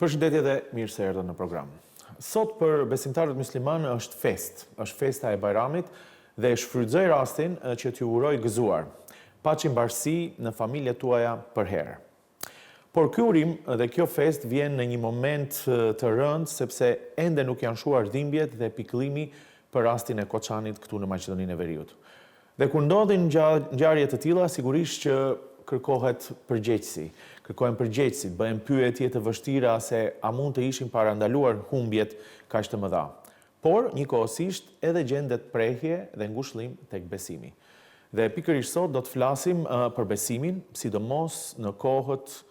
Përshëndetje dhe mirë se erdhët në program. Sot për besimtarët myslimanë është festë, është festa e Bajramit dhe e shfrytëzoj rastin që t'ju uroj gëzuar. Paçi mbarësi në familjet tuaja përherë. Por ky urim dhe kjo festë vjen në një moment të rëndë sepse ende nuk janë shuar dhimbjet dhe pikëllimi për rastin e Koçanit këtu në Maqedoninë e Veriut. Dhe kur ndodhin ngjarje të tilla sigurisht që kërkohet përgjegjësi, kërkohen përgjegjësit, bëhen pyetje të vështira se a mund të ishin parandaluar humbjet kaq të mëdha. Por, njëkohësisht, edhe gjendet prehje dhe ngushëllim tek besimi. Dhe pikërisht sot do të flasim për besimin, sidomos në kohët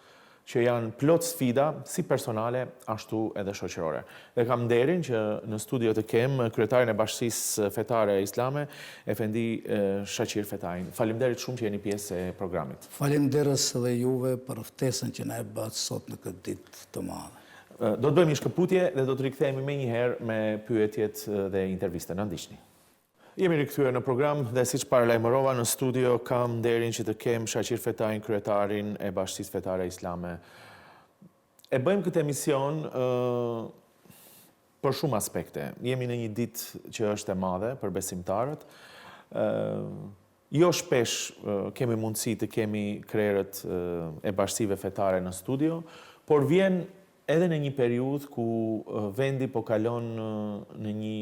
që janë plot sfida, si personale, ashtu edhe shoqërore. Dhe kam nderin që në studio të kem kryetarin e Bashkësisë Fetare Islame, Efendi Shaqir Fetain. Faleminderit shumë që jeni pjesë e programit. Faleminderit edhe juve për ftesën që na e bëtë sot në këtë ditë të madhe. Do të bëjmë një shkëputje dhe do të rikthehemi menjëherë me pyetjet dhe intervistën. Na ndiqni. Jemi rikthyer në program dhe siç paralajmërova në studio kam nderin që të kem Shaqir Fetain, kryetarin e Bashkësisë Fetare Islame. E bëjmë këtë emision për shumë aspekte. Jemi në një ditë që është e madhe për besimtarët. Jo shpesh kemi mundësi të kemi krerët e bashkësive fetare në studio, por vjen edhe në një periudhë ku vendi po kalon në një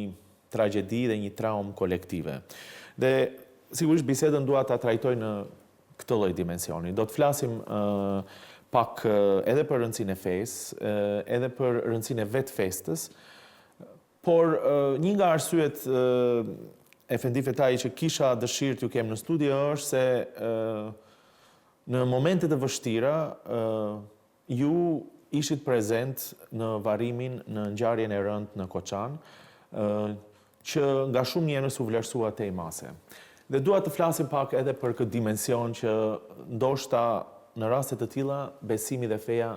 tragjedi dhe një traumë kolektive. Dhe sigurisht bisedën dua ta trajtoj në këtë lloj dimensioni. Do të flasim pak edhe për rëndësinë e fesë, edhe për rëndësinë e vetë festës, Por një nga arsyet Efendi Fetai që kisha dëshirë t'ju kem në studio është se në momente të vështira ju ishit prezent në varrimin në ngjarjen e rëndë në Koçan, që nga shumë njerëz u vlerësua tej mase. Dhe dua të flasim pak edhe për këtë dimension që ndoshta në raste të tilla besimi dhe feja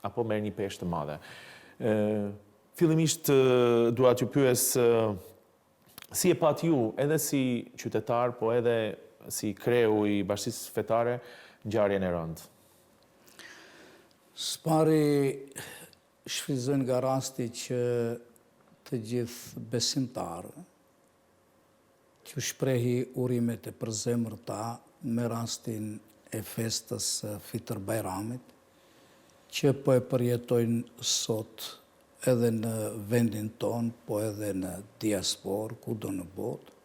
apo merr një peshë të madhe. Fillimisht dua t'ju pyes si e patë ju edhe si qytetar, po edhe si kreu i bashkësisë fetare ngjarjen e rëndë. Së pari shfrytëzoj nga rasti që të gjithë besimtarëve T'ju shprehi urimet e përzemërta me rastin e festës së Fitër Bajramit, që po e përjetojnë sot edhe në vendin tonë, po edhe në diasporë, kudo në botë,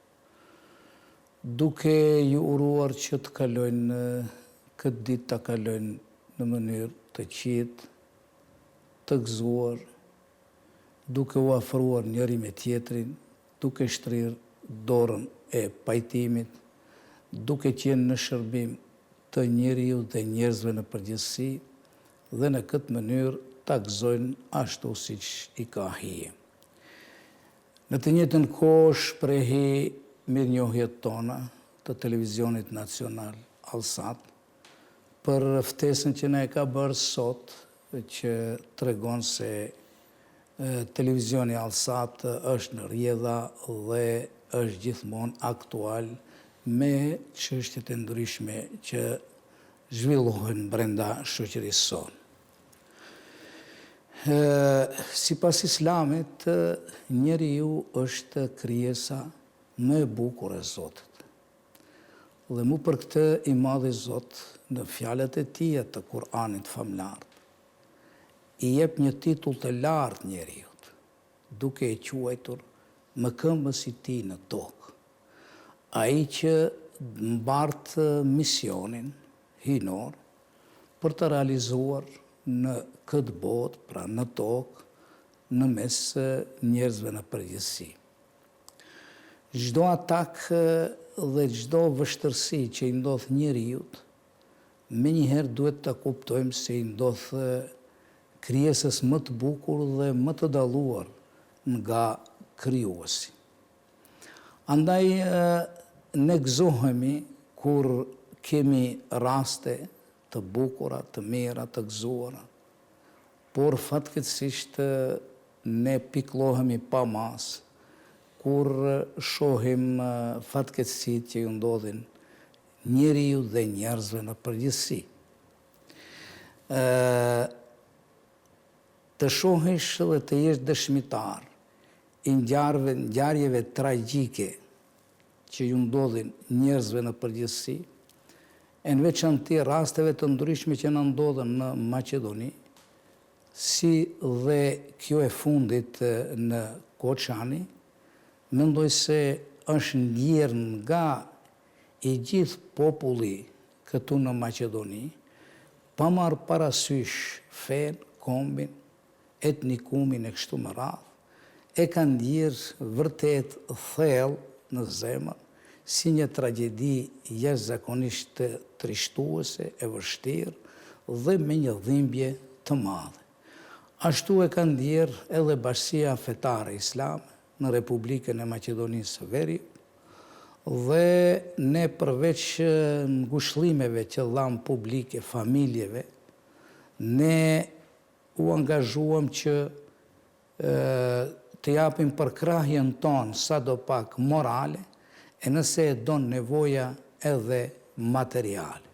duke ju uruar që të kalojnë këtë ditë ta kalojnë në mënyrë të qetë, të gëzuar, duke u afruar njëri me tjetrin, duke shtrirë dorën e pajtimit, duke qenë në shërbim të njeriut dhe njerëzve në përgjithësi dhe në këtë mënyrë ta gëzojnë ashtu siç i ka hije. Në të njëjtën kohë shprehi mirënjohjet tona të Televizionit Nacional Alsat për ftesën që na e ka bërë sot që tregon se Televizioni Alsat është në rrjedha dhe është gjithmonë aktual me çështjet e ndryshme që zhvillohen brenda shoqërisë sonë. Sipas Islamit, njeriu është krijesa më e bukur e Zotit. Dhe mu për këtë i madhi Zot në fjalët e tija të Kur'anit famëlartë, i jep një titull të lartë njeriut, duke e quajtur mëkëmbës i tij në tokë, ai që mbart misionin hyjnor për të realizuar në këtë botë, pra në tokë, në mes njerëzve në përgjithësi. Çdo atak dhe çdo vështirësi që i ndodh njeriut, Menjëherë duhet ta kuptojmë se i ndodh krijesës më të bukur dhe më të dalluar nga Krijuesi. Andaj ne gëzohemi kur kemi raste të bukura, të mira, të gëzuara, por fatkeqësisht ne pikëllohemi pa masë kur shohim fatkeqësitë që ju ndodhin njeriut dhe njerëzve në përgjithësi. Të shohish dhe të jesh dëshmitar i ngjarve, ngjarjeve tragjike që ju ndodhin njerëzve në përgjithësi, e në veçanti rasteve të ndryshme që na ndodhën në Maqedoni, si dhe kjo e fundit në Koçani, mendoj se është ndjerë nga i gjithë populli këtu në Maqedoni, pa marrë parasysh fenë, kombin, etnikumin e kështu me radhë, e kanë ndjerë vërtet thellë në zemër, si një tragjedi jashtëzakonisht trishtuese, e vështirë dhe me një dhimbje të madhe. Ashtu e ka ndjerë edhe Bashkësia Fetare Islame në Republikën e Maqedonisë së Veriut dhe ne përveç ngushëllimeve që dhamë publike familjeve, ne u angazhuam që të japim përkrahjen tonë sado pak morale e nëse e don nevoja edhe materiale.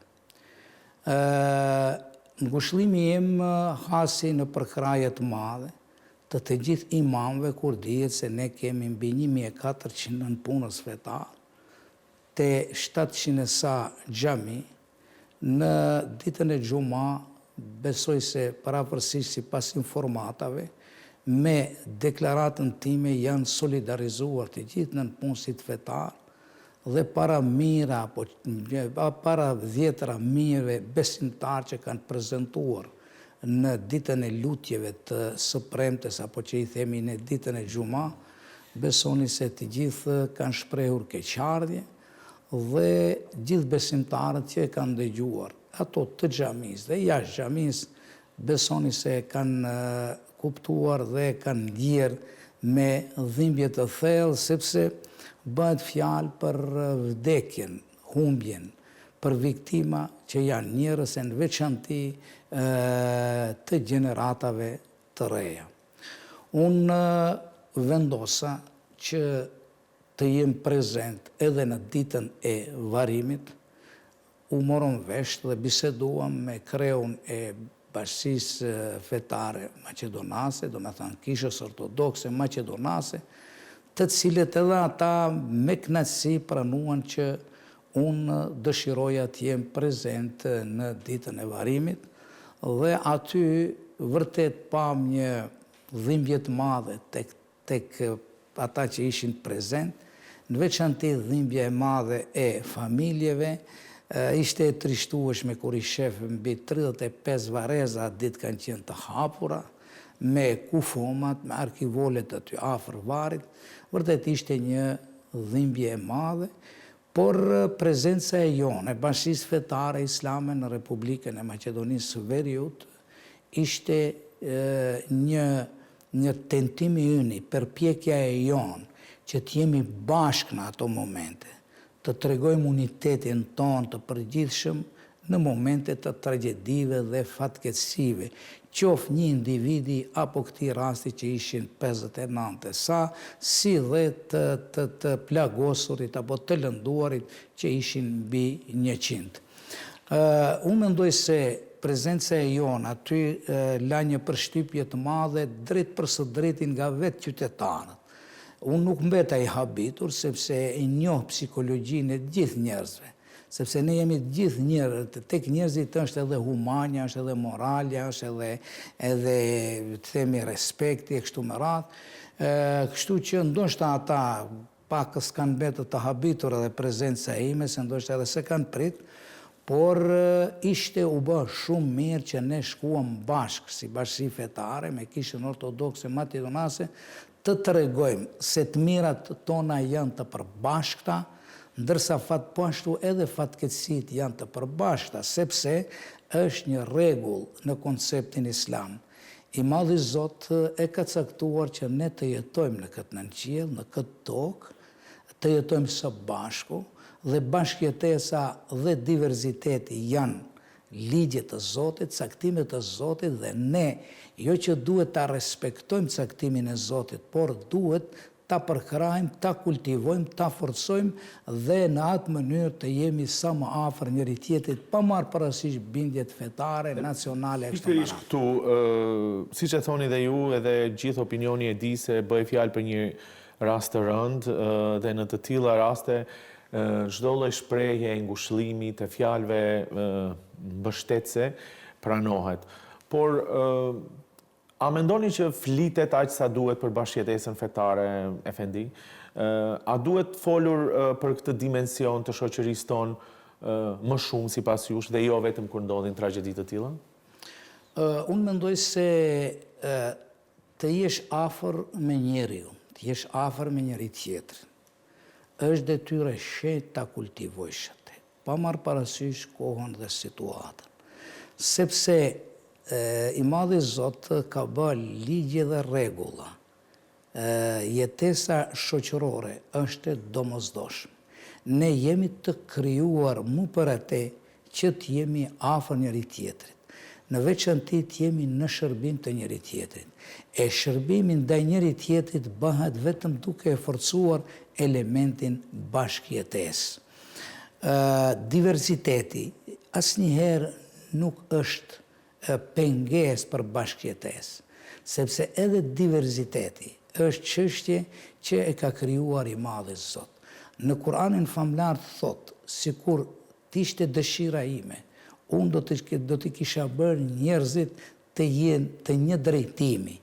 Ngushëllimi im hasi në përkrahje të madhe të të gjithë imamëve kur dihet se ne kemi mbi 1400 nëpunës fetarë, te 700 e sa xhami, Në ditën e xhuma, besoj se përafërsisht sipas informatave, me deklaratën time janë solidarizuar të gjithë nëpunësit fetarë dhe para mijëra apo para dhjetëra mijërave besimtarë që kanë prezentuar në ditën e lutjeve të së premtes apo që i themi ne ditën e xhuma, besoni se të gjithë kanë shprehur keqardhje dhe gjithë besimtarët që e kanë dëgjuar, ato të xhamisë dhe jashtë xhamisë, besoni se e kanë kuptuar dhe e kanë ndjerë me dhimbje të thellë, sepse bëhet fjalë për vdekjen, humbjen, për viktima që janë njerëz e në veçanti të gjeneratave të reja. Unë vendosa që të jem prezent edhe në ditën e varrimit, u morëm vesh dhe biseduam me kreun e Bashkësisë Fetare Maqedonase, domethënë Kishës Ortodokse Maqedonase, të cilët edhe ata me kënaqësi pranuan që unë dëshiroja të jem prezent në ditën e varrimit dhe aty vërtet pamë një dhimbje të madhe tek tek ata që ishin prezent, në veçanti dhimbja e madhe e familjeve, ishte e trishtueshme kur i shef mbi 35 varreza atë ditë kanë qenë të hapura, me kufomat, me arkivolet aty afër varrit, vërtet ishte një dhimbje e madhe, por prezenca e jonë, e Bashkësisë Fetare Islame në Republikën e Maqedonisë së Veriut, ishte një një tentim i yni, përpjekja e jonë, që të jemi bashkë në ato momente, të tregojmë unitetin tonë të përgjithshëm në momente të tragjedive dhe fatkeqësive, qoftë një individi apo këtij rasti që ishin 59 e sa, si dhe të të të plagosurit apo të lënduarit që ishin mbi 100. Unë mendoj se prezenca e jonë aty la një përshtypje të madhe drejtpërsëdrejti nga vetë qytetarët. Unë nuk mbeta i habitur, sepse e njoh psikologjinë e gjithë njerëzve, sepse ne jemi të gjithë njerëz, tek njerëzit është edhe humanja, është edhe moralja, është edhe edhe të themi respekti e kështu me radhë. Kështu që ndoshta ata Pakës kanë mbetur të habitur edhe prezenca ime, se ndoshta edhe s'e kanë prit, por ishte u bë shumë mirë që ne shkuam bashkë si bashkësi fetare me Kishën Ortodokse Maqedonase të tregojmë se të mirat tona janë të përbashkëta, ndërsa fat po ashtu edhe fatkeqësitë janë të përbashkëta, sepse është një rregull në konceptin islam. I madhi Zot e ka caktuar që ne të jetojmë në këtë nënqiell, në këtë tokë, të jetojmë së bashku dhe bashkëjetesa dhe diverziteti janë ligje të Zotit, caktime të Zotit dhe ne jo që duhet ta respektojmë caktimin e Zotit, por duhet ta përkrahim, ta kultivojmë, ta forcojmë dhe në atë mënyrë të jemi sa më afër njëri-tjetrit pa marrë parasysh bindjet fetare, nacionale e kështu me radhë. Pikërisht këtu, siç e thoni dhe ju, edhe gjithë opinioni e di se bëhej fjalë për një rast të rëndë dhe në të tilla raste çdo lloj shprehje e ngushëllimit, e fjalëve mbështetëse pranohet. Por a mendoni që flitet aq sa duhet për bashkëjetesën fetare, Efendi? A duhet folur për këtë dimension të shoqërisë tonë më shumë sipas jush dhe jo vetëm kur ndodhin tragjedi të tilla? Unë mendoj se Të jesh afër me njeriun, të jesh afër me njëri-tjetrin, është detyrë e shenjtë ta kultivojsh atë, pa marrë parasysh kohën dhe situatën. Sepse i Madhi Zot ka ba ligje dhe rregulla. Jetesa shoqërore është e domosdoshme. Ne jemi të krijuar mu për ate që të jemi afër njëri-tjetrit. Në veçanti të jemi në shërbim të njëri-tjetrit. E shërbimi ndaj njëri-tjetrit bëhet vetëm duke e forcuar elementin bashkëjetesë. Diversiteti asnjëherë nuk është pengesë për bashkëjetesë, sepse edhe diverziteti është çështje që e ka krijuar i Madhi Zot. Në Kur'anin Famëlartë thotë, sikur t'ishte dëshira ime, unë do të do t'i kisha bërë njerëzit të jenë të një drejtimi,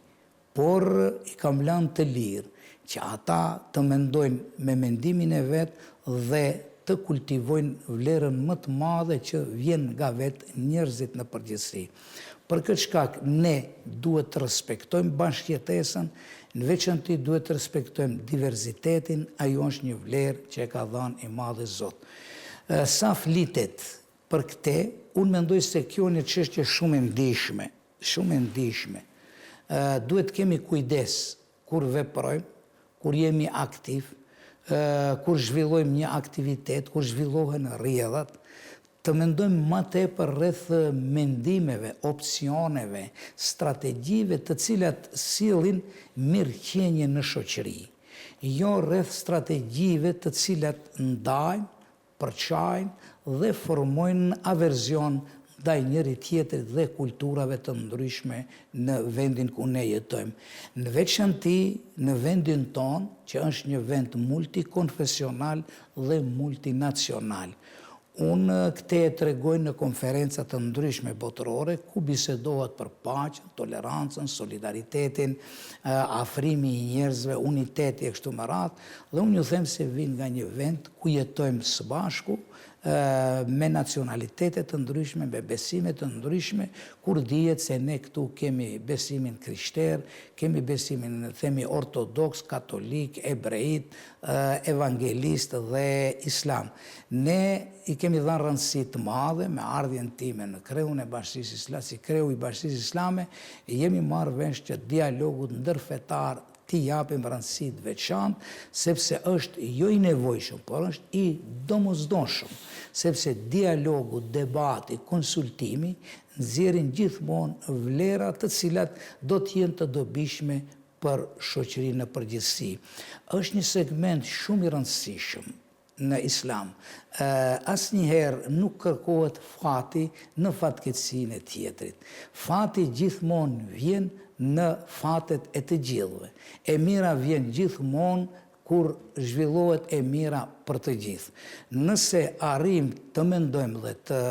Por i kam lanë të lirë që ata të mendojnë me mendimin e vet dhe të kultivojnë vlerën më të madhe që vjen nga vetë njerëzit në përgjithësi. Për këtë shkak ne duhet të respektojmë bashkëjetesën, në veçanti duhet të respektojmë diverzitetin, ajo është një vlerë që e ka dhanë i madhi Zot. Sa flitet për këte, unë mendoj se kjo një çështje shumë e ndjeshme. Shumë e ndjeshme. Duhet të kemi kujdes kur veprojmë, kur jemi aktiv, kur zhvillojmë një aktivitet, kur zhvillohen rrjedhat, të mendojmë ma tepër rreth mendimeve, opsioneve, strategjive të cilat sjellin mirëqenie në shoqëri, jo rreth strategjive të cilat ndajnë, përçajnë dhe formojnë averzion ndaj njëri-tjetrit dhe kulturave të ndryshme në vendin ku ne jetojmë. Në veçanti në vendin tonë, që është një vend multikonfesional dhe multinacional. Unë këtë e tregoj në konferenca të ndryshme botërore, ku bisedohet për paqen, tolerancën, solidaritetin, afrimi i njerëzve, uniteti e kështu me radhë, dhe unë ju them se vij nga një vend ku jetojmë së bashku, me nacionalitete të ndryshme, me besime të ndryshme, kur dihet se ne këtu kemi besimin krishterë, kemi besimin, themi, ortodoks, katolik, ebreit, evangelist dhe islam. Ne i kemi dhënë rëndësi të madhe me ardhjen time në kreun e Bashkësisë Islame, si kreu i Bashkësisë Islame, jemi marrë vesh që dialogut ndërfetar t'i japim rëndësi të veçantë, sepse është jo i nevojshëm, por është i domosdoshëm, sepse dialogu, debati, konsultimi nxjerrin gjithmonë vlera të cilat do të jenë të dobishme për shoqërinë në përgjithësi. Është një segment shumë i rëndësishëm në Islam. Asnjëherë nuk kërkohet fati në fatkeqësinë e tjetrit. Fati gjithmonë vjen në fatet e të gjithëve. E mira vjen gjithmonë kur zhvillohet e mira për të gjithë. Nëse arrijmë të mendojmë dhe të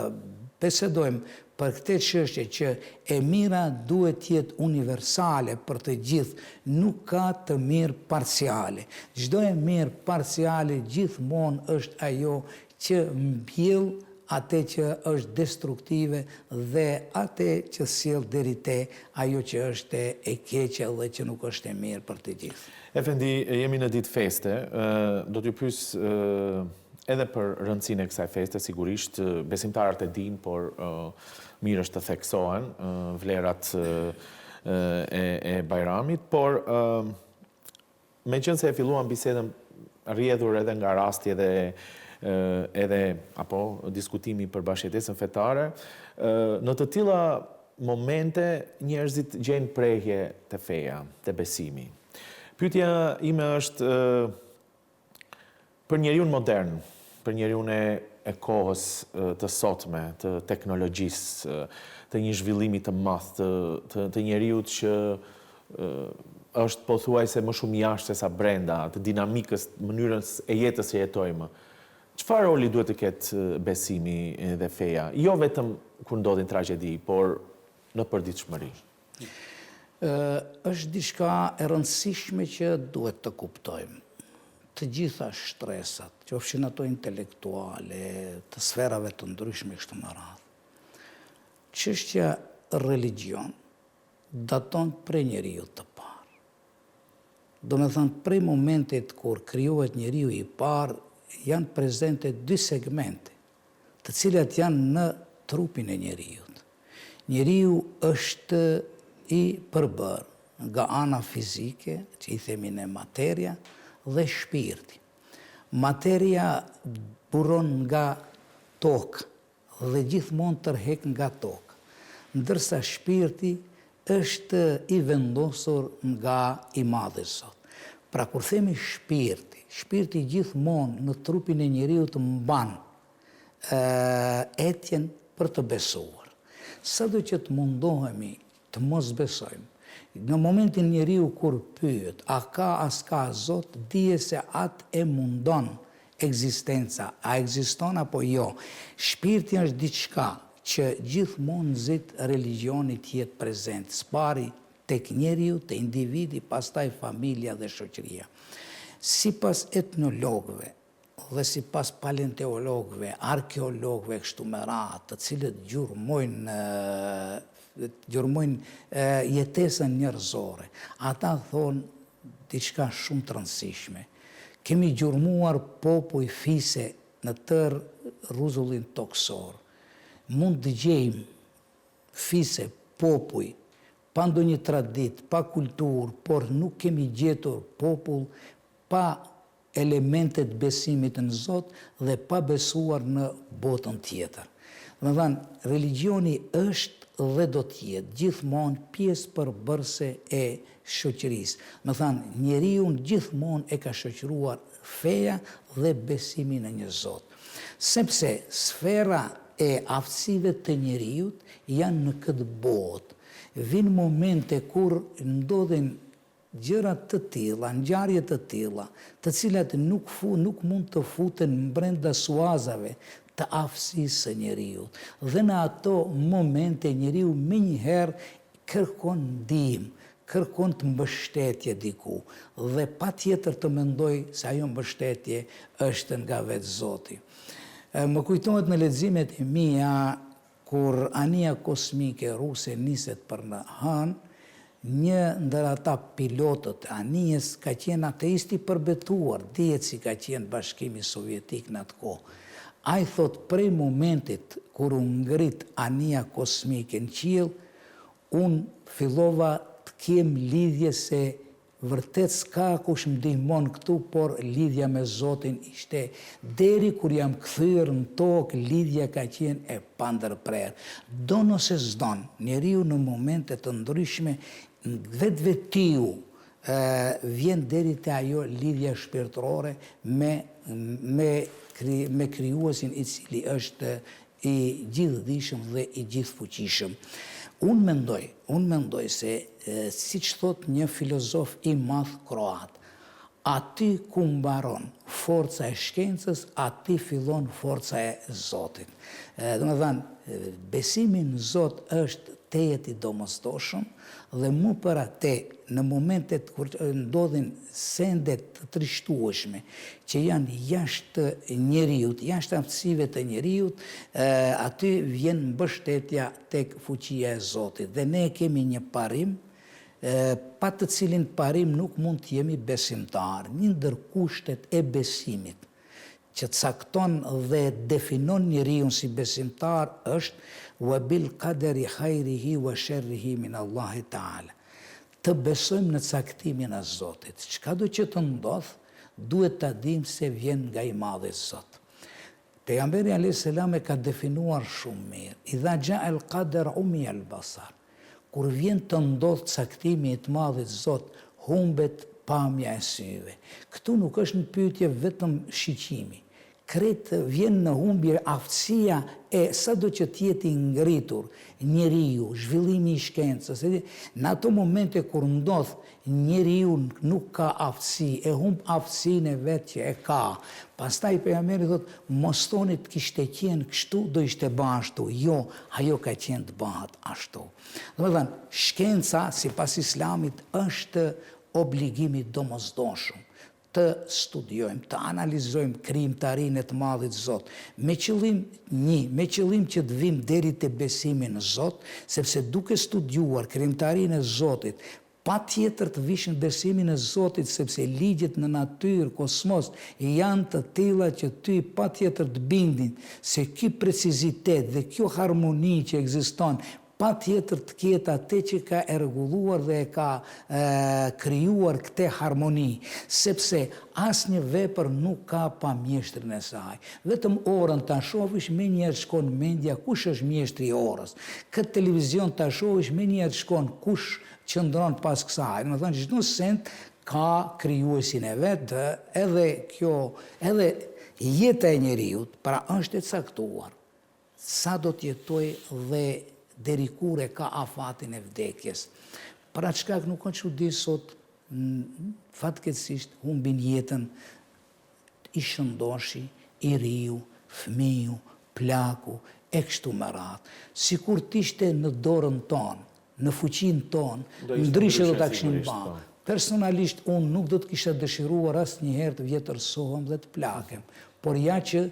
bisedojmë për këtë çështje që e mira duhet të jetë universale për të gjithë, nuk ka të mirë parciale. Çdo e mirë parciale gjithmonë është ajo që mbjell atë që është destruktive dhe atë që sjell deri te ajo që është e keqe dhe që nuk është e mirë për të gjithë. Efendi, jemi në ditë feste, do t'ju pyes edhe për rëndësinë e kësaj feste, sigurisht besimtarët e dinë, por mirë është të theksohen vlerat e, e Bajramit, por meqenëse e filluam bisedën rrjedhur edhe nga rasti edhe edhe apo diskutimi për bashkëjetesën fetare, në të tilla momente njerëzit gjejnë prehje te feja, te besimi. Pyetja ime është për njeriun modern, për njeriun e e kohës të sotme, të teknologjisë, të një zhvillimi të madh, të të, të njeriut që është pothuajse më shumë jashtë sesa brenda, të dinamikës, mënyrës e jetës që jetojmë. Çfarë roli duhet të ketë besimi dhe feja, jo vetëm kur ndodhin tragjedi, por në përditshmëri? Është diçka e rëndësishme që duhet të kuptojmë. Të gjitha shtresat, qofshin ato intelektuale, të sferave të ndryshme kështu me radhë. Çështja religjion daton prej njeriut të parë. Domethënë prej momentit kur krijohet njeriu i parë janë prezente dy segmente, të cilat janë në trupin e njeriut. Njeriu është i përbërë nga ana fizike, që i themi ne materia, dhe shpirti. Materia buron nga toka dhe gjithmonë tërhek nga toka, ndërsa shpirti është i vendosur nga i Madhi Zot. Pra kur themi shpirti, shpirti gjithmonë në trupin e njeriut mban etjen për të besuar. Sado që të mundohemi të mos besojmë, në momentin njeriu kur pyet a ka a s'ka Zot, dije se atë e mundon ekzistenca, a ekziston apo jo. Shpirti është diçka që gjithmonë nxit religjioni të jetë prezent, së pari tek njeriu, te individi, pastaj familja dhe shoqëria. Sipas etnologëve dhe sipas palenteologëve, arkeologëve e kështu me radhë, të cilët gjurmojnë gjurmojnë jetesën njerëzore, ata thonë diçka shumë të rëndësishme. Kemi gjurmuar popuj, fise në tërë rruzullin tokësor. Mund të gjejmë fise, popuj, pa ndonjë traditë, pa kulturë, por nuk kemi gjetur popull pa elemente të besimit në Zot dhe pa besuar në botën tjetër. Domethënë, religjioni është dhe do të jetë gjithmonë pjesë përbërëse e shoqërisë. Domethënë, njeriun gjithmonë e ka shoqëruar feja dhe besimi në një Zot. Sepse sfera e aftësive të njeriut janë në këtë botë. Vijnë momente kur ndodhin Gjëra të tilla, ngjarje të tilla, të cilat nuk fu, nuk mund të futen brenda suazave të aftësisë së njeriut. Dhe në ato momente njeriu menjëherë kërkon ndihmë, kërkon të mbështetje diku dhe patjetër të mendojë se ajo mbështetje është nga vetë Zoti. Më kujtohet në leximet e mia Kur anija kosmike ruse niset për në Hënë, një ndër ata pilotët e anijes ka qenë ateist i përbetuar, dihet si ka qenë Bashkimi Sovjetik në atë kohë. Ai thotë prej momentit kur u ngrit anija kosmike në qiell, unë fillova të kem lidhje se Vërtet s'ka kush m'ndihmon këtu por lidhja me Zotin ishte deri kur jam kthyer në tokë lidhja ka qenë e pandërprerë. Don ose s'don njeriu në momente të ndryshme vetvetiu vjen deri te ajo lidhja shpirtërore me me me krijuesin i cili është i gjithëdijshëm dhe i gjithëfuqishëm. Unë mendoj, unë mendoj se, siç thotë një filozof i madh kroat, aty ku mbaron forca e shkencës, aty fillon forca e Zotit. Domethënë, besimi në Zot është tejet i domosdoshëm dhe mu për ate në momentet kur ndodhin sende të trishtueshme që janë jashtë njeriut, jashtë aftësive të njeriut, aty vjen mbështetja tek fuqia e Zotit. Dhe ne kemi një parim, pa të cilin parim nuk mund të jemi besimtarë. Një ndër kushtet e besimit që cakton dhe definon njeriun si besimtar është wa bil qaderi khajrihi wa sherrihi min Allahi ta'ala. Të besojmë në caktimin e Zotit. Çkado që të ndodhë, duhet ta dimë se vjen nga i Madhi Zot. Pejgamberi alejhi selam e ka definuar shumë mirë, Idha xha'a el kader umia el basar. Kur vjen të ndodhë caktimi i të Madhit Zot, humbet. pamja e syve. Këtu nuk është në pyetje vetëm shiqimi. Krejt vjen në humbje aftësia e sado që të jetë i ngritur njeriu, zhvillimi i shkencës, e në ato momente kur ndodh njeriu nuk ka aftësi, e humb aftësinë e vet që e ka. Pastaj pejgamberi thotë, mos thoni të kishte qenë kështu do ishte ba ashtu, jo, ajo ka qenë të bëhet ashtu. Domethënë, shkenca sipas Islamit është obligim i domosdoshëm. Të studiojmë, të analizojmë krijimtarinë e të Madhit Zot, me qëllim një, me qëllim që të vijmë deri te besimi në Zot, sepse duke studiuar krijimtarinë e Zotit, patjetër të vish në besimin e Zotit, sepse ligjet në natyrë, kosmos, janë të tilla që ty patjetër të bindin se ky precizitet dhe kjo harmoni që ekziston Patjetër të ketë atë që ka e rregulluar dhe e ka krijuar këtë harmoni, sepse asnjë vepër nuk ka pa mjeshtrin e saj. Vetëm orën ta shofish menjëherë të shkon mendja kush është mjeshtri i orës. Këtë televizion ta shofish menjëherë të shkon kush qëndron pas kësaj. Domethënë çdo send ka krijuesin e vet, edhe kjo, edhe jeta e njeriut, pra është e caktuar. Sa do të jetojë dhe deri kur e ka afatin e vdekjes. Për atë shkak nuk ka çudi sot fatkeqësisht humbin jetën i shëndoshi, i riu, fëmiu, plaku e kështu me radhë. Sikur të ishte në dorën tonë, në fuqinë tonë, ndryshe do ta kishim ba. Po. Personalisht unë nuk do të kisha dëshiruar asnjëherë të vjetërsohem dhe të plakem, por ja që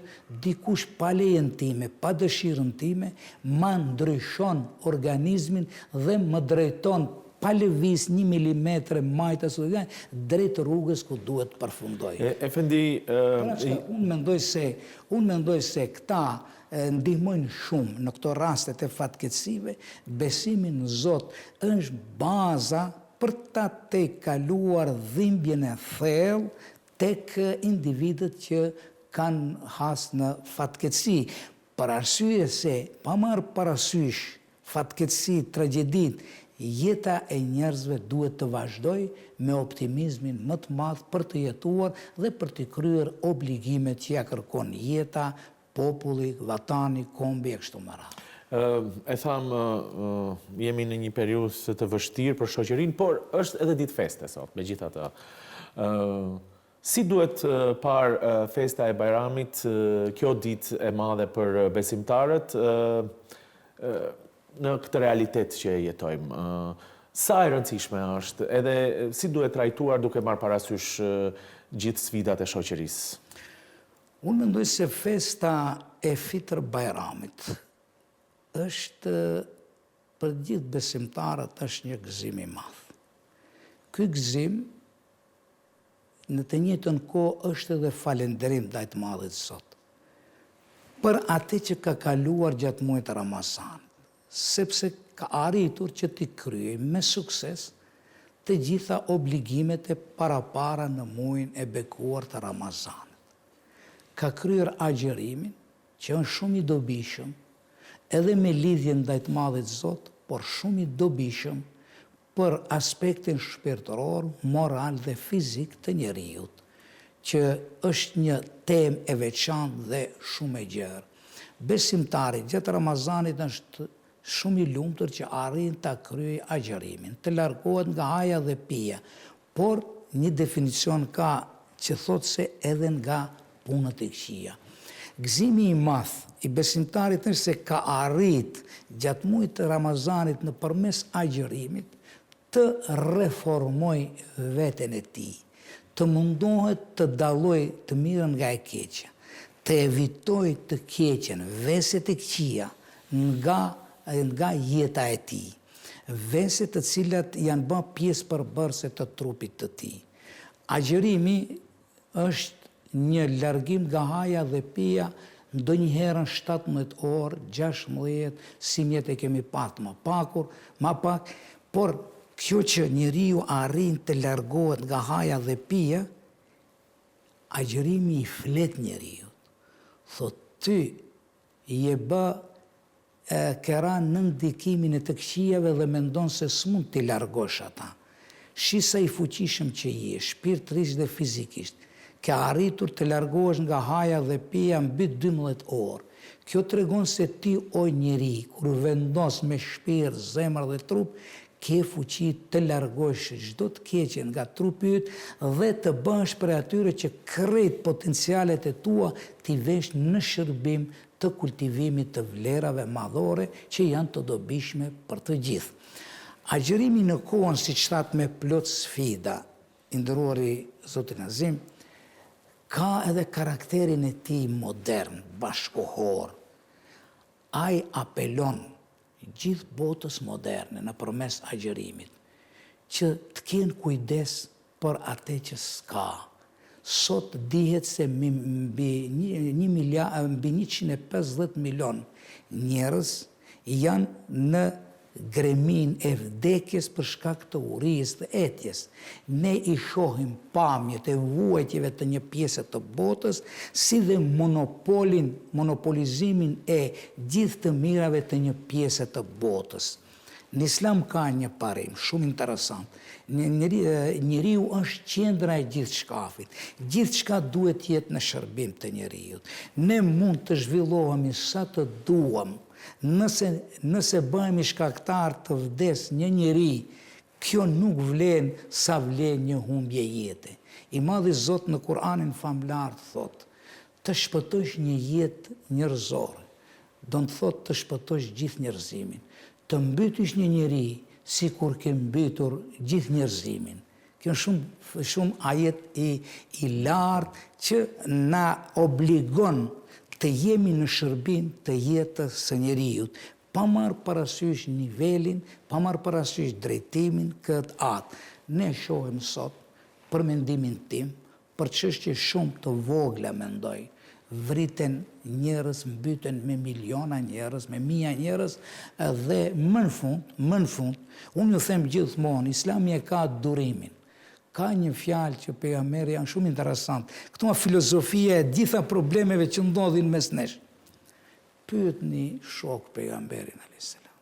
dikush pa lejen time, pa dëshirën time, ma ndryshon organizmin dhe më drejton pa lëviz një milimetre majtas ose drejt rrugës ku duhet të përfundoj. Efendi, unë mendoj se unë mendoj se këta ndihmojnë shumë në këto raste të fatkeqësive, besimi në Zot është baza për ta tejkaluar dhimbjen e thellë tek individët që kanë has në fatkeqësi, për arsye se pa marrë parasysh fatkeqësitë, tragjeditë, jeta e njerëzve duhet të vazhdojë me optimizmin më të madh për të jetuar dhe për t'i kryer obligimet që ia kërkon jeta, populli, vatani, kombi e kështu me radhë. E thamë, jemi në një periudhë të vështirë për shoqërinë, por është edhe ditë feste sot, megjithatë. Si duhet parë festa e Bajramit, kjo ditë e madhe për besimtarët, në këtë realitet që e jetojmë? Sa e rëndësishme është edhe si duhet trajtuar duke marrë parasysh gjithë sfidat e shoqërisë? Unë mendoj se festa e Fitër Bajramit është për gjithë besimtarët është një gëzim i madh. Ky gëzim në të njëjtën kohë është edhe falënderim ndaj të Madhit Zot për atë që ka kaluar gjatë muajit të Ramazanit, sepse ka arritur që t'i kryejë me sukses të gjitha obligimet e parapara në muajin e bekuar të Ramazanit. Ka kryer agjërimin, që është shumë i dobishëm, edhe me lidhje ndaj të Madhit Zot, por shumë i dobishëm për aspektin shpirtëror, moral dhe fizik të njeriut, që është një temë e veçantë dhe shumë e gjerë. Besimtari gjatë Ramazanit është shumë i lumtur që arrin ta kryejë agjërimin, të largohet nga haja dhe pija, por një definicion ka që thotë se edhe nga punët e këqija. Gëzimi i madh i besimtarit është se ka arrit gjatë muajit të Ramazanit nëpërmes agjërimit të reformojë veten e tij, të mundohet të dallojë të mirën nga e keqja, të evitojë të keqen, veset e këqija nga nga jeta e tij, vese të cilat janë ba pjesë përbërëse të trupit të tij. Agjërimi është një largim nga haja dhe pija ndonjëherë në 17 orë, 16, simjet e kemi pat ma pakur, ma pak, por kjo që njeriu arrin të largohet nga haja dhe pija, agjërimi i flet njeriut. Thotë ty je bë ke ra nën ndikimin e të këqijave dhe mendon se s'mund t'i largosh ata. Shih sa i fuqishëm që je, shpirtërisht dhe fizikisht. Ke arritur të largohesh nga haja dhe pija mbi 12 orë. Kjo tregon se ti o njeri, kur vendos me shpirt, zemër dhe trup, ke fuqi të largosh çdo të keqe nga trupi yt dhe të bëhesh prej atyre që krejt potencialet e tua t'i vesh në shërbim të kultivimit të vlerave madhore që janë të dobishme për të gjithë. Agjërimi në kohën siç thatë me plot sfida, i nderuari zoti Nazim, ka edhe karakterin e tij modern, bashkëkohor. Ai apelon gjithë botës moderne nëpërmes agjërimit, që të kenë kujdes për ate që s'ka. Sot dihet se mbi një mbi 150 milion njerëz janë në greminë e vdekjes për shkak të urisë dhe etjes. Ne i shohim pamjet e vuajtjeve të një pjese të botës, si dhe monopolin, monopolizimin e gjithë të mirave të një pjese të botës. Në Islam ka një parim shumë interesant. Njeriu është qendra e gjithçkafit. Gjithçka duhet të jetë në shërbim të njeriut. Ne mund të zhvillohemi sa të duam, Nëse nëse bëhemi shkaktar të vdes një njeri, kjo nuk vlen sa vlen një humbje jete. I madhi Zot në Kur'anin famëlartë thotë, Të shpëtosh një jetë njerëzore, do të thotë të shpëtosh gjithë njerëzimin. Të mbytish një njeri, sikur ke mbytur gjithë njerëzimin. Kjo është shumë shumë ajet i i lartë që na obligon të jemi në shërbim të jetës së njeriut, pa marrë parasysh nivelin, pa marrë parasysh drejtimin këtë atë. Ne shohim sot, për mendimin tim, Për çështje shumë të vogla mendoj, vriten njerëz, mbyten me miliona njerëz, me mija njerëz dhe më në fund, më në fund, unë ju them gjithmonë, Islami e ka durimin. Ka një fjalë që pejgamberi janë shumë interesant. Këtu është filozofia e gjitha problemeve që ndodhin mes nesh. Pyetni shokë pejgamberin alayhis salam.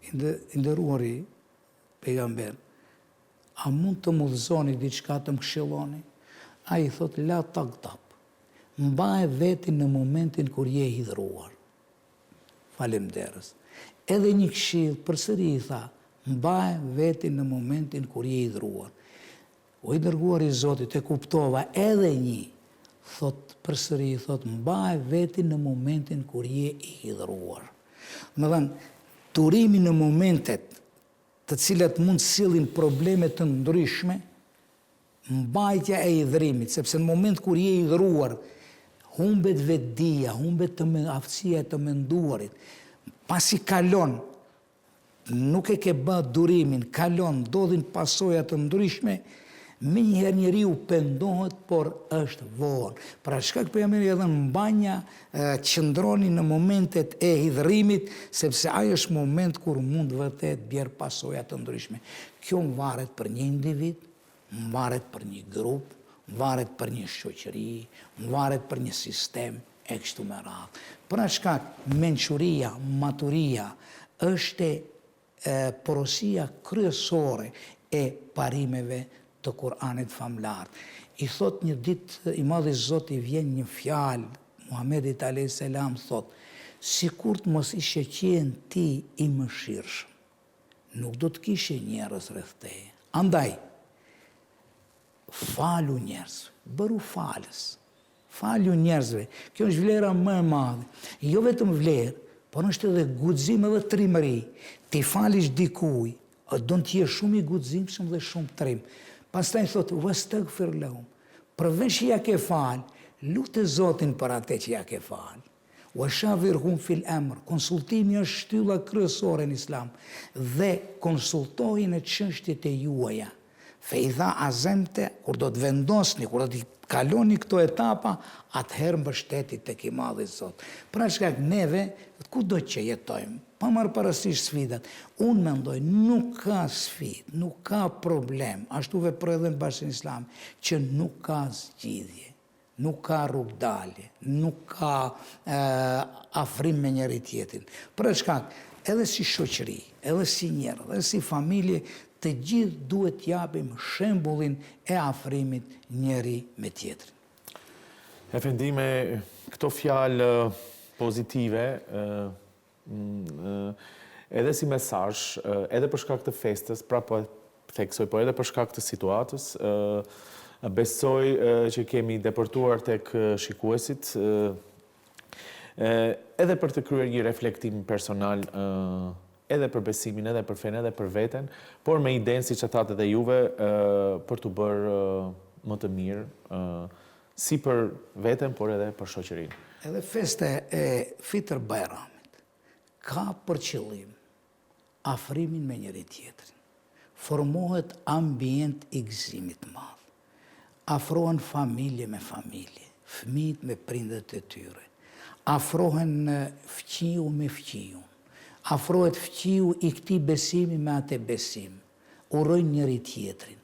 I nderuari Pejgamber, a mund të më udhëzoni diçka të më këshilloni? Ai i thotë, La tagdab, mbaje vetin në momentin kur je i hidhëruar. Faleminderit. Edhe një këshillë përsëri i tha, mbaje vetin në momentin kur je i hidhëruar. O i dërguari i Zotit, e kuptova edhe një, thotë përsëri i thotë, mbaje vetin në momentin kur je i hidhëruar. Domethënë, durimi në momentet të cilat mund të sjellin probleme të ndryshme, mbajtja e hidhërimit, sepse në moment kur je i hidhëruar, humbet vetëdija, humbet të aftësia e të menduarit. Pasi kalon nuk e ke bë durimin, kalon, ndodhin pasoja të ndryshme, menjëherë njeriu pendohet, por është vonë. Për atë shkak pejgamberi e thënë mbanja qëndroni në momentet e hidhërimit, sepse ai është moment kur mund vërtet bjerë pasoja të ndryshme. Kjo varet për një individ, varet për një grup, varet për një shoqëri, varet për një sistem, e kështu me radhë. Për atë shkak, mençuria, maturia, është porosia kryesore e parimeve të Kur'anit famëlartë. I thotë një ditë i madhi Zot i vjen një fjalë Muhamedit alejhi selam thotë, sikur të mos ishe qenë ti i mëshirshëm, nuk do të kishe njerëz rreth teje. Andaj, falu njerëzve, bëru falës, Falju njerëzve. Kjo është vlera më e madhe. Jo vetëm vlerë, por është edhe guxim edhe trimëri. T'i falish dikujt, don të jesh shumë i guximshëm dhe shumë trim. Pastaj thotë, "Wastagfir lahum." Përveç që ja ke fal, lute Zotin për atë që ja ke fal. Wa shawirhum fil amr. Konsultimi është shtylla kryesore në Islam dhe konsultoji në çështjet e juaja. Fe idha azemte, kur do të vendosni, kur do t'i kaloni këto etapa, atëherë mbështeti tek i madhi Zot. Për atë shkak neve, kudo që jetojmë, pa marrë parasysh sfidat, unë mendoj nuk ka sfidë, nuk ka problem, ashtu veproj edhe në Bashkësinë Islame, që nuk ka zgjidhje. Nuk ka rrugëdalje, nuk ka afrim me njëri tjetrin. Për atë shkak, edhe si shoqëri, edhe si njerëz, edhe si familje, Të gjithë duhet të japim shembullin e afrimit njëri me tjetrin. Efendi, me këto fjalë pozitive, edhe si mesazh, edhe për shkak të festës, prapë po e theksoj, po edhe për shkak të situatës, besoj që kemi depërtuar tek shikuesit, edhe për të kryer një reflektim personal edhe për besimin, edhe për fenë, edhe për veten, por me idenë, siç e thatë edhe juve, për t'u bërë më të mirë, si për veten, por edhe për shoqërinë. Edhe festa e Fitër Bajramit ka për qëllim afrimin me njëri-tjetrin. Formohet ambient i gëzimit të madh. Afrohen familje me familje, fëmijët me prindët e tyre. Afrohen fqiu me fqiun. Afrohet fqiu i këtij besimi me atë besim. Urojnë njëri-tjetrin.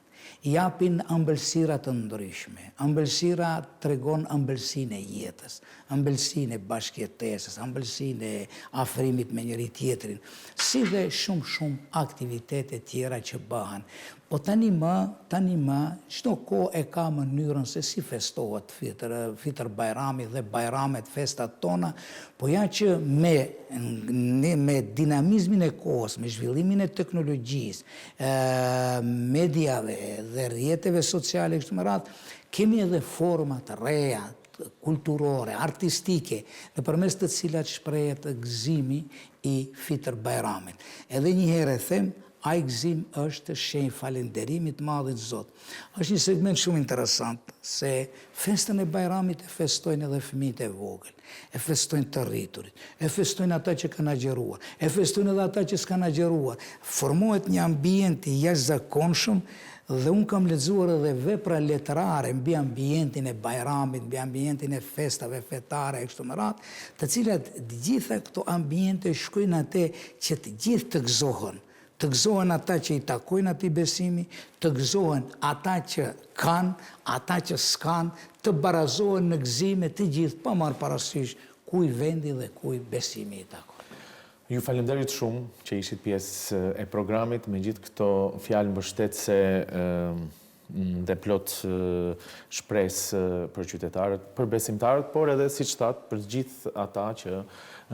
Japin ëmbëlsira të ndryshme. Ëmbëlsira tregon ëmbëlsinë e jetës, ëmbëlsinë e bashkëjetesës, ëmbëlsinë e afrimit me njëri-tjetrin, si dhe shumë shumë aktivitete tjera që bëhen. Po tani më, tani më, çdo kohë e ka mënyrën se si festohet Fitër, Fitër Bajrami dhe Bajramet, festat tona, po ja që me, ne, me dinamizmin e kohës, me zhvillimin e teknologjisë, mediave dhe rrjeteve sociale e kështu me radhë, kemi edhe forma të reja, kulturore, artistike, nëpërmes të cilat shprehet gëzimi i Fitër Bajramit. Edhe një herë e them, ai gëzim është shenjë falënderimi të Madhit Zot. Është një segment shumë interesant se festën e Bajramit e festojnë edhe fëmijët e vogël, e festojnë të rriturit, e festojnë ata që kanë agjëruar, e festojnë edhe ata që s'kanë agjëruar. Formohet një ambient i jashtëzakonshëm dhe unë kam lexuar edhe vepra letrare mbi ambientin e Bajramit, mbi ambientin e festave fetare e kështu me radhë, të cilat të gjitha këto ambiente shkojnë atë që të gjithë të gëzohen, të gëzohen ata që i takojnë atij besimi, të gëzohen ata që kanë, ata që s'kanë, të barazohen në gëzime të gjithë pa marrë parasysh kuj vendi dhe kuj besimi i takon. Ju falemnderit shumë që ishit pjesë e programit me gjithë këto fjalë mbështetëse dhe plot shpresë për qytetarët, për besimtarët, por edhe siç thatë për gjithë ata që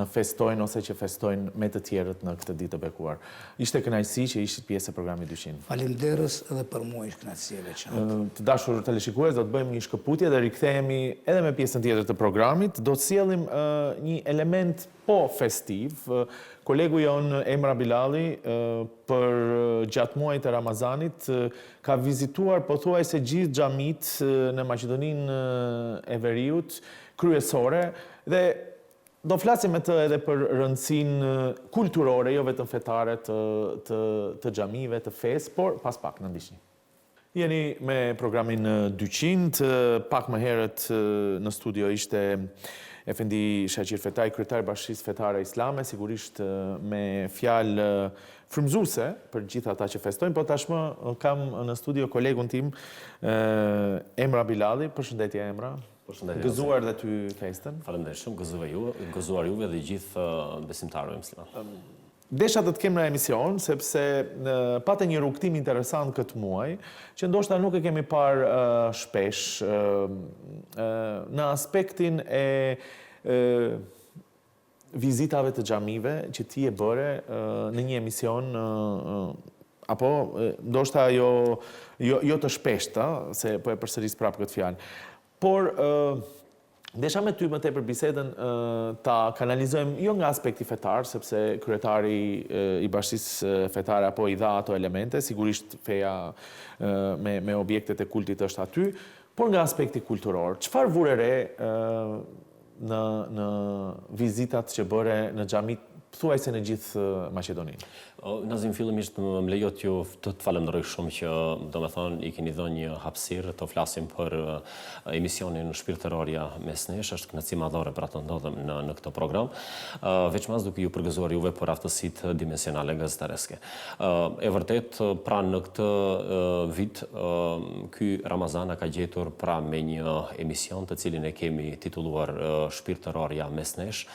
festojnë ose që festojnë me të tjerët në këtë ditë të bekuar. Ishte kënaqësi që ishit pjesë e programit 200. Faleminderit edhe për mua ishte kënaqësi e veçantë. Të dashur teleshikues, do të bëjmë një shkëputje dhe rikthehemi edhe me pjesën tjetër të programit. Do të sjellim një element Po festiv, kolegu jonë Emra Bilalli për gjatë muajit të Ramazanit ka vizituar pothuajse gjithë xhamitë në Maqedoninë e Veriut kryesore dhe do flasim me të edhe për rëndësinë kulturore, jo vetëm fetare të të të xhamive, të fesë, por pas pak na ndiqni. Jeni me programin 200, pak më herët në studio ishte Efendi Shaqir Fetai, kryetar i Bashkësisë Fetare Islame, sigurisht me fjalë frymëzuese për gjithë ata që festojnë, po tashmë kam në studio kolegun tim Emra Bilalli, përshëndetje Emra. Përshëndetje. Gëzuar dhe ty festën. Faleminderit shumë, gëzuar ju, gëzuar juve dhe gjithë besimtarëve muslimanë. Desha të të kem në emision, sepse pate një rrugëtim interesant këtë muaj, që ndoshta nuk e kemi parë shpesh në aspektin e vizitave të xhamive që ti e bëre në një emision apo ndoshta jo jo jo të shpeshta, se po e përsëris prapë këtë fjalë. Por desha me ty më tepër bisedën ta kanalizojmë jo nga aspekti fetar, sepse kryetari i bashkësisë fetare apo i dha ato elemente, sigurisht feja me me objektet e kultit është aty, por nga aspekti kulturor. Çfarë vure re në në vizitat që bëre në xhamitë thuajse në gjithë Maqedoninë? Nazim, fillimisht më lejo t'ju të të falënderoj shumë që, domethënë, i keni dhënë një hapësirë të flasim për emisionin Shpirtërorja mes nesh, është kënaqësi madhore pra të ndodhem në në këtë program. Veçmas duke ju përgëzuar juve për aftësitë dimensionale gazetareske. E vërtetë, pra në këtë vit ky Ramazan na ka gjetur pra me një emision të cilin e kemi titulluar Shpirtërorja mes nesh,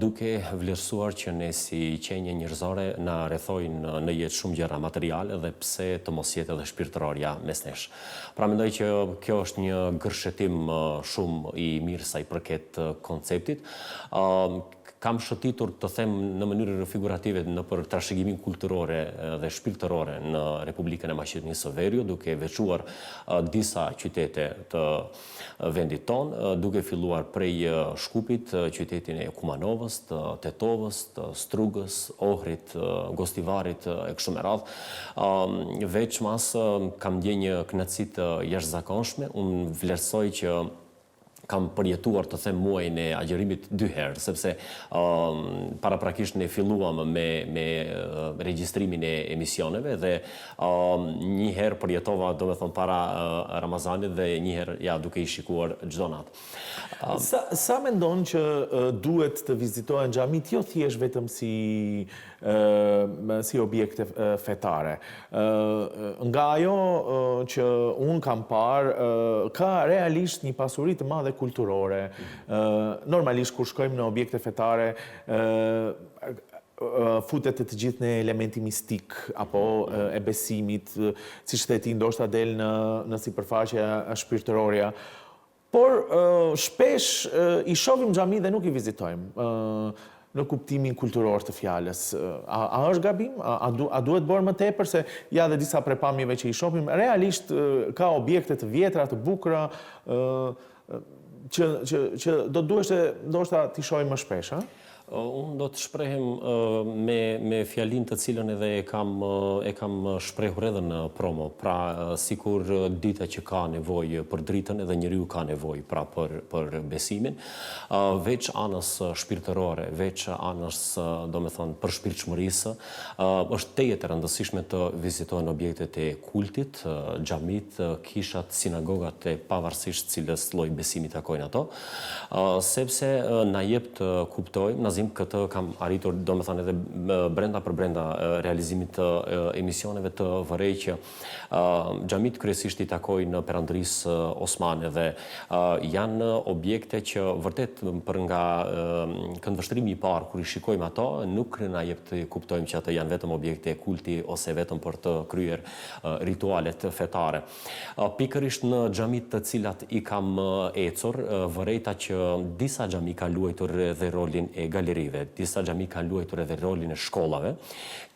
duke vlerësuar. që ne si qenie njerëzore na rrethojnë në jetë shumë gjëra materiale dhe pse të mos jetë edhe shpirtërorja mes nesh. Pra mendoj që kjo është një gërshetim shumë i mirë sa i përket konceptit. Kam shëtitur, të them në mënyrë figurative, nëpër trashëgiminë kulturore dhe shpirtërore në Republikën e Maqedonisë së Veriut, duke veçuar disa qytete të vendit tonë, duke filluar prej Shkupit, qytetin e Kumanovës, të Tetovës, të Strugës, Ohrit, Gostivarit e kështu me radhë. Veçmas kam ndje një kënaqësi të jashtëzakonshme, unë vlerësoj që kam përjetuar të them muajin e agjërimit dy herë, sepse paraprakisht ne filluam me me regjistrimin e emisioneve dhe një herë përjetova, domethënë para Ramazanit dhe një herë ja duke i shikuar çdo natë. Sa sa mendon që duhet të vizitohen xhamitë jo thjesht vetëm si si objekte fetare. Nga ajo që unë kam parë, ka realisht një pasuri të madhe kulturore. Normalisht kur shkojmë në objekte fetare, futet te të gjithë ne elementi mistik apo e besimit, siç the ti ndoshta del në në sipërfaqe shpirtërorja. Por shpesh i shohim xhamitë dhe nuk i vizitojmë në kuptimin kulturor të fjalës. A, a është gabim? A, a, du, a duhet bërë më tepër se ja dhe disa prej pamjeve që i shohim realisht ka objekte të vjetra, të bukura, që që që do duheshte ndoshta t'i shohim më shpesh, ë? Unë do të shprehem me me fjalinë të cilën edhe e kam e kam shprehur edhe në promo. Pra, sikur dita që ka nevojë për dritën, edhe njeriu ka nevojë pra për për besimin. Veç anës shpirtërore, veç anës, domethënë, përshpirtshmërisë, është tejet e rëndësishme të vizitohen objektet e kultit, xhamitë, kishat, sinagogat e pavarësisht cilës lloj besimi takojnë ato. Sepse na jep të kuptojmë, Nazim, këtë kam arritur, domethënë edhe brenda për brenda realizimit të emisioneve të vërej që xhamitë kryesisht i takojnë Perandorisë Osmane dhe janë objekte që vërtet për nga këndvështrimi i parë kur i shikojmë ato, nuk na jep të kuptojmë që ato janë vetëm objekte kulti ose vetëm për të kryer ritualet fetare. Pikërisht në xhamitë të cilat i kam ecur, vërejta që disa xhami kanë luajtur edhe rolin e galerive, disa xhami kanë luajtur edhe rolin e shkollave,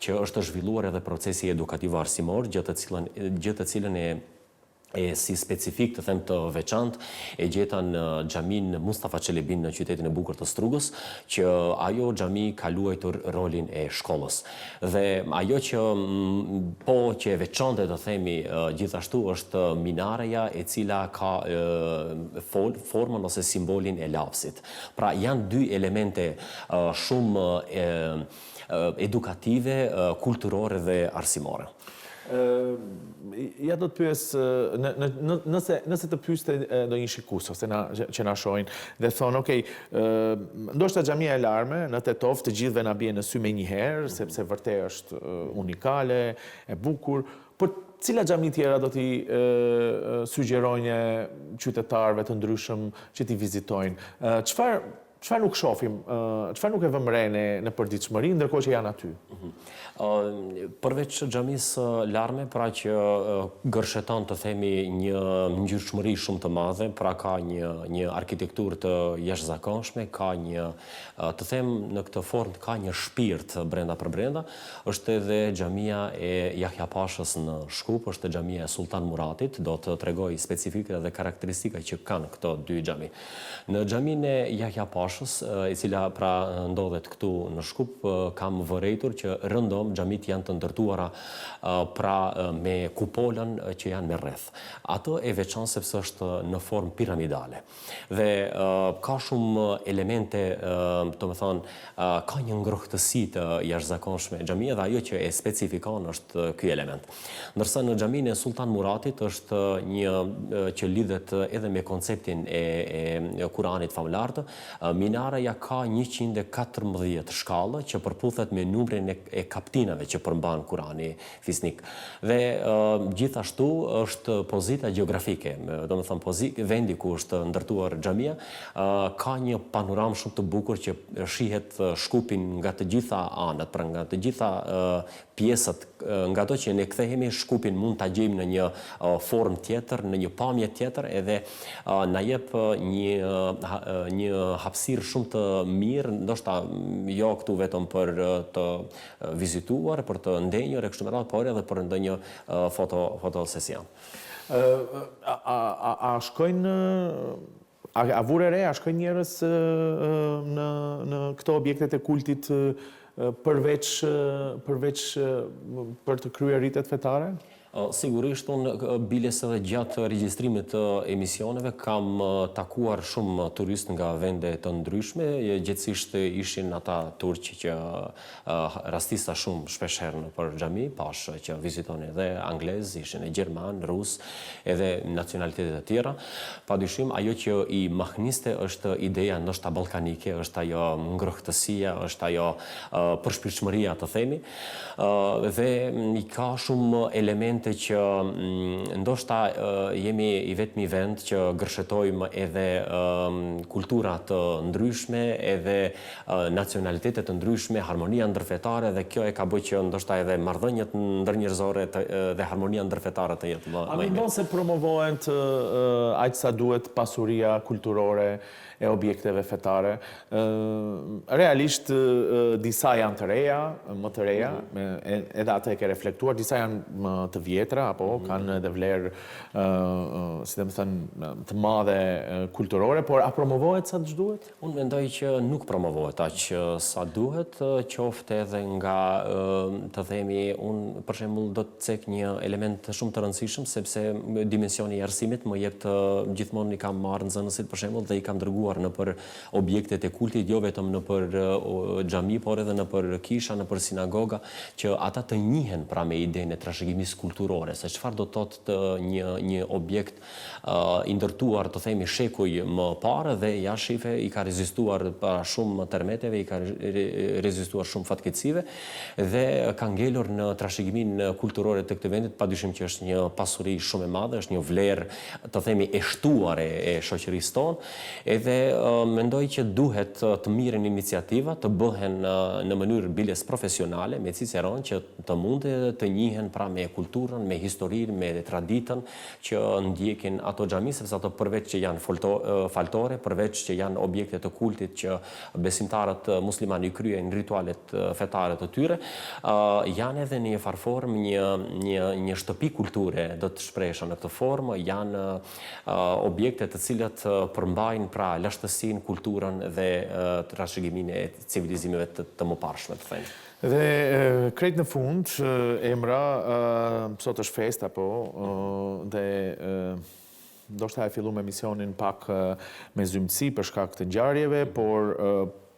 që është zhvilluar edhe procesi edukativo-arsimor, gjë të cilën gjë të cilën e e si specifik të them të veçantë e gjeta në xhaminë Mustafa Çelebi në qytetin e bukur të Strugës, që ajo xhami ka luajtur rolin e shkollës. Dhe ajo që po që e veçonte të themi gjithashtu është minareja e cila ka formën ose simbolin e lapsit. Pra janë dy elemente shumë edukative, kulturore dhe arsimore. Ja do të pyes, nëse nëse të pyeste ndonjë shikues ose na që na shohin dhe thonë, ok, ndoshta xhamia e Larme në Tetovë të gjithëve na bie në sy menjëherë, sepse vërtet është unikale, e bukur, por cila xhami tjera do t'i sugjeronje qytetarëve të ndryshëm që t'i vizitojnë? Çfarë Çfarë nuk shohim, çfarë nuk e vëmë re ne në përditshmëri, ndërkohë që janë aty? Përveç xhamisë së Larme, pra që gërsheton të themi një ngjyrshmëri shumë të madhe, pra ka një një arkitekturë të jashtëzakonshme, ka një të them në këtë formë ka një shpirt brenda për brenda, është edhe xhamia e Jahja Pashës në Shkup, është xhamia e Sulltan Muratit, do të tregoj specifikat dhe karakteristikat që kanë këto dy xhami. Në xhaminë e Jahja Pashës, e cila pra ndodhet këtu në Shkup, kam vërejtur që rëndom xhamitë janë të ndërtuara pra me kupolën që janë me rreth. Ato e veçon sepse është në formë piramidale. Dhe ka shumë elemente, domethënë, ka një ngrohtësi të jashtëzakonshme xhamia dhe ajo që e specifikon është ky element. Ndërsa në xhaminë e Sulltan Muratit është një që lidhet edhe me konceptin e e Kuranit famëlartë, Minareja ka 114 shkallë që përputhet me numrin e kaptinave që përmban Kurani fisnik. Dhe gjithashtu është pozita gjeografike, domethënë pozi, vendi ku është ndërtuar xhamia, ka një panoramë shumë të bukur që shihet Shkupin nga të gjitha anët, pra nga të gjitha pjesët, ngado që ne kthehemi, Shkupin mund ta gjejmë në një formë tjetër, në një pamje tjetër edhe na jep një një hapësirë shumë të mirë, ndoshta jo këtu vetëm për të vizituar, për të ndenjur e kështu me radhë, por edhe për ndonjë foto fotosesion. A a a shkojnë a a vure re, a shkojnë njerëz në në këto objektet e kultit përveç përveç për të kryer ritet fetare? Sigurisht unë biles edhe gjatë regjistrimit të emisioneve kam takuar shumë turistë nga vende të ndryshme, gjegjësisht ishin ata turq që rastisa shumë shpesh herë nëpër xhami, pashë që vizitonin edhe anglezë, ishin e gjermanë, rusë, edhe nacionalitete të tjera. Padyshim ajo që i mahniste është ideja ndoshta ballkanike, është ajo ngrohtësia, është ajo përshpirtshmëria të themi, Dhe i ka shumë elemente që ndoshta jemi i vetmi vend që gërshetojmë edhe kultura të ndryshme, edhe nacionalitete të ndryshme, harmonia ndërfetare dhe kjo e ka bë që ndoshta edhe marrëdhëniet ndërnjerëzore dhe harmonia ndërfetare të jetë më A mendon se promovohet aq sa duhet pasuria kulturore e objekteve fetare. Realisht disa janë të reja, më të reja, edhe atë e ke reflektuar, disa janë më të vjetra, apo mhm. kanë edhe vlerë, si të themi, të madhe kulturore, por a promovohet sa duhet? Unë mendoj që nuk promovohet aq sa duhet, qoftë edhe nga, të themi, unë për shembull do të cek një element shumë të rëndësishëm sepse dimensioni i arsimit më jep të gjithmonë i kam marrë nxënësit për shembull dhe i kam dërguar nëpër objektet e kultit jo vetëm nëpër xhami por edhe nëpër kisha nëpër sinagoga që ata të njihen pra me idenë e trashëgimisë kulturore se çfarë do të thotë një një objekt i ndërtuar të themi shekuj më parë dhe ja shife i ka rezistuar para shumë tërmeteve, i ka rezistuar shumë fatkeqësive dhe ka ngelur në trashëgiminë kulturore të këtij vendit, padyshim që është një pasuri shumë e madhe, është një vlerë të themi e shtuar e, e shoqërisë tonë, edhe mendoj që duhet të mirren iniciativa, të bëhen në mënyrë biles profesionale me ciceron që të mund të njihen pra me kulturën, me historinë, me traditën që ndjekin ato xhami, sepse ato përveç që janë faltore, përveç që janë objekte të kultit që besimtarët muslimanë i kryejnë ritualet fetare të tyre, janë edhe në një farë formë një një një shtëpi kulture, do të shprehesha në këtë formë, janë objekte të cilat përmbajnë pra lashtësinë, kulturën dhe trashëgiminë e civilizimeve të, të mëparshme, të themi. Dhe krejt në fund, Emra, sot është festë apo dhe ndoshta e fillum emisionin pak me zymtësi për shkak të ngjarjeve, por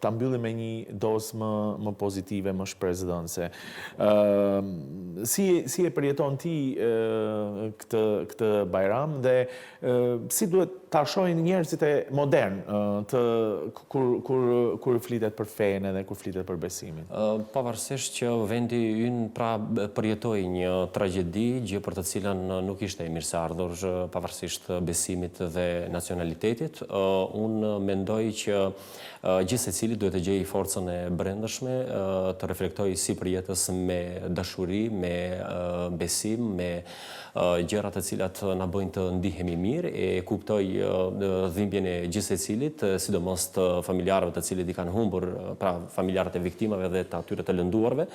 ta mbyllim me një dozë më më pozitive, më shpresëdhënëse. Ë si si e përjeton ti këtë këtë Bajram dhe si duhet ta shohin njerëzit e modern të kur kur kur flitet për fenë edhe kur flitet për besimin. Pavarësisht që vendi ynë pra përjetoi një tragjedi, gjë për të cilën nuk ishte e mirëseardhur pavarësisht besimit dhe nacionalitetit, unë mendoj që gjithsecili duhet të gjejë forcën e brendshme, të reflektojë sipër jetës me dashuri, me besim, me gjëra të cilat na bëjnë të ndihemi mirë, e kuptoj dhimbjen e gjithsecilit, sidomos të familjarëve të cilët i kanë humbur, pra familjarët e viktimave dhe të atyre të lënduarve,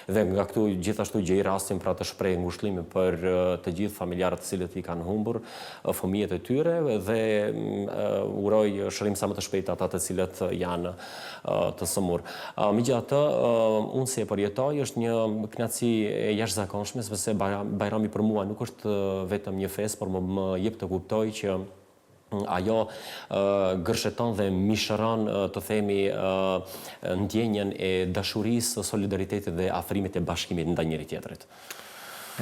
dhe nga këtu gjithashtu gjej rastin pra të shpreh ngushëllime për të gjithë familjarët të cilët i kanë humbur fëmijët e tyre dhe uroj shërim sa më të shpejtë ata të cilët janë të sëmurë. Megjithatë, unë si e përjetoj, është një kënaqësi e jashtëzakonshme, sepse Bajrami për mua nuk është vetëm një festë, por më, më jep të kuptoj që ajo gërsheton dhe mishëron, të themi, ndjenjën e dashurisë, solidaritetit dhe afrimit e bashkimit ndaj njëri-tjetrit.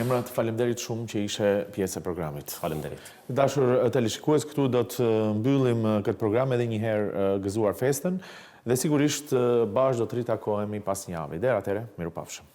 Emrat, faleminderit shumë që ishe pjesë e programit. Faleminderit. Të dashur teleshikues, këtu do të mbyllim këtë program edhe një herë gëzuar festën dhe sigurisht bashkë do të ritakohemi pas një jave. Deri atëherë, mirupafshim.